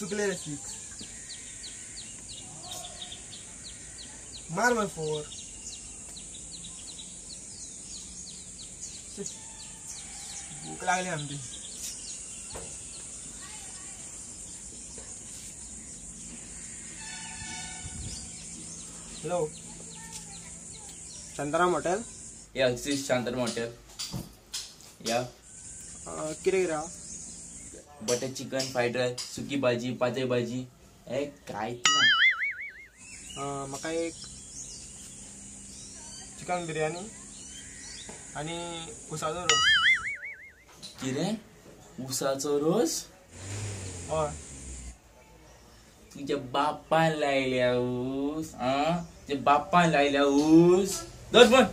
चुकले रे 6. मार मरे 4. भूक लागली आमची. Hello, Shantaram hotel? Yeah, this is Shantaram hotel. या. कितें कितें आहा? बटर चिकन, फ्रायड रायस, सुकी भाजी, पातळ भाजी, हे कांयच ना. म्हाका एक चिकन बिर्याणी आनी उसाचो रोस. कितें? उसाचो रोस? हय. तुज्या बापान लायल्या ऊस. आं, तुज्या बापान लायल्या ऊस. धर फोन.